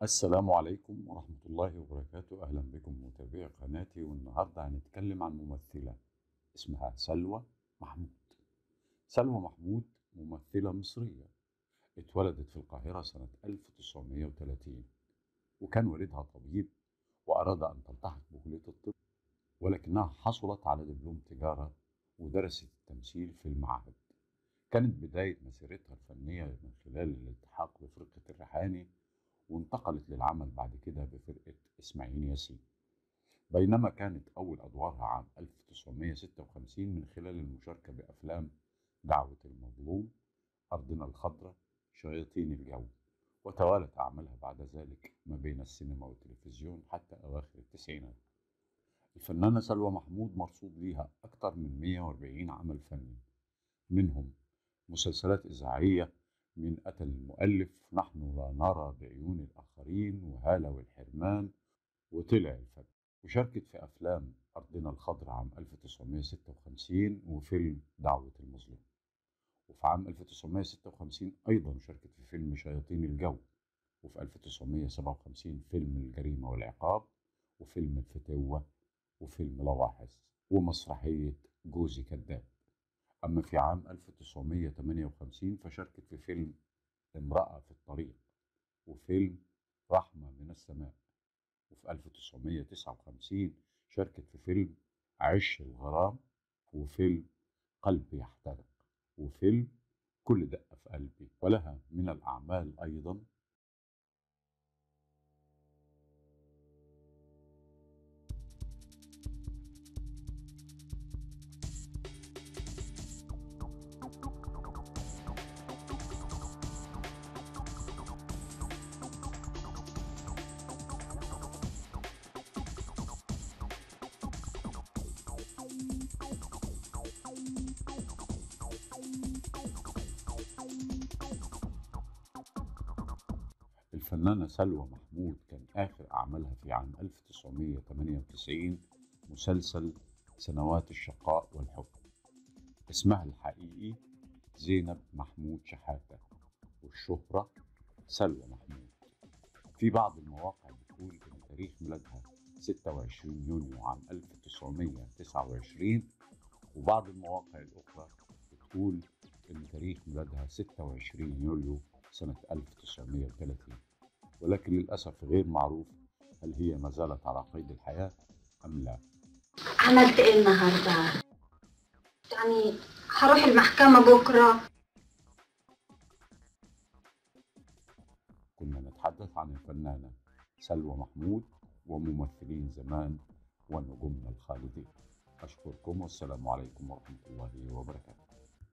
السلام عليكم ورحمة الله وبركاته. أهلا بكم متابعي قناتي، والنهاردة هنتكلم عن ممثلة اسمها سلوى محمود. سلوى محمود ممثلة مصرية، اتولدت في القاهرة سنة 1930، وكان والدها طبيب وأراد أن تلتحق بكلية الطب، ولكنها حصلت على دبلوم تجارة ودرست التمثيل في المعهد. كانت بداية مسيرتها الفنية من خلال الالتحاق بفرقة الريحاني، وانتقلت للعمل بعد كده بفرقة إسماعيل ياسين، بينما كانت أول أدوارها عام 1956 من خلال المشاركة بأفلام دعوة المظلوم، أرضنا الخضراء، شياطين الجو، وتوالت أعمالها بعد ذلك ما بين السينما والتلفزيون حتى أواخر التسعينات. الفنانة سلوى محمود مرصود ليها أكثر من 140 عمل فني، منهم مسلسلات إذاعية من قتل المؤلف، نحن لا نرى بعيون الآخرين، وهالة والحرمان، وطلع الفجر. وشاركت في أفلام أرضنا الخضراء عام 1956 وفيلم دعوة المظلوم. وفي عام 1956 أيضا شاركت في فيلم شياطين الجو، وفي 1957 فيلم الجريمة والعقاب، وفيلم الفتوة، وفيلم لواحظ، ومسرحية جوزي كذاب. أما في عام 1958 فشاركت في فيلم امرأة في الطريق، وفيلم رحمة من السماء. وفي 1959 شاركت في فيلم عش الغرام، وفيلم قلبي يحترق، وفيلم كل دقة في قلبي. ولها من الأعمال أيضا الفنانة سلوى محمود. كان آخر أعمالها في عام 1998 مسلسل سنوات الشقاء والحب. اسمها الحقيقي زينب محمود شحاتة، والشهرة سلوى محمود. في بعض المواقع بتقول إن تاريخ ميلادها 26 يونيو عام 1929، وبعض المواقع الأخرى بتقول إن تاريخ ميلادها 26 يوليو سنة 1930، ولكن للأسف غير معروف هل هي ما زالت على قيد الحياة أم لا. عملت إيه النهاردة؟ يعني هروح المحكمة بكرة. كنا نتحدث عن الفنانة سلوى محمود وممثلين زمان ونجومنا الخالدين. أشكركم والسلام عليكم ورحمة الله وبركاته.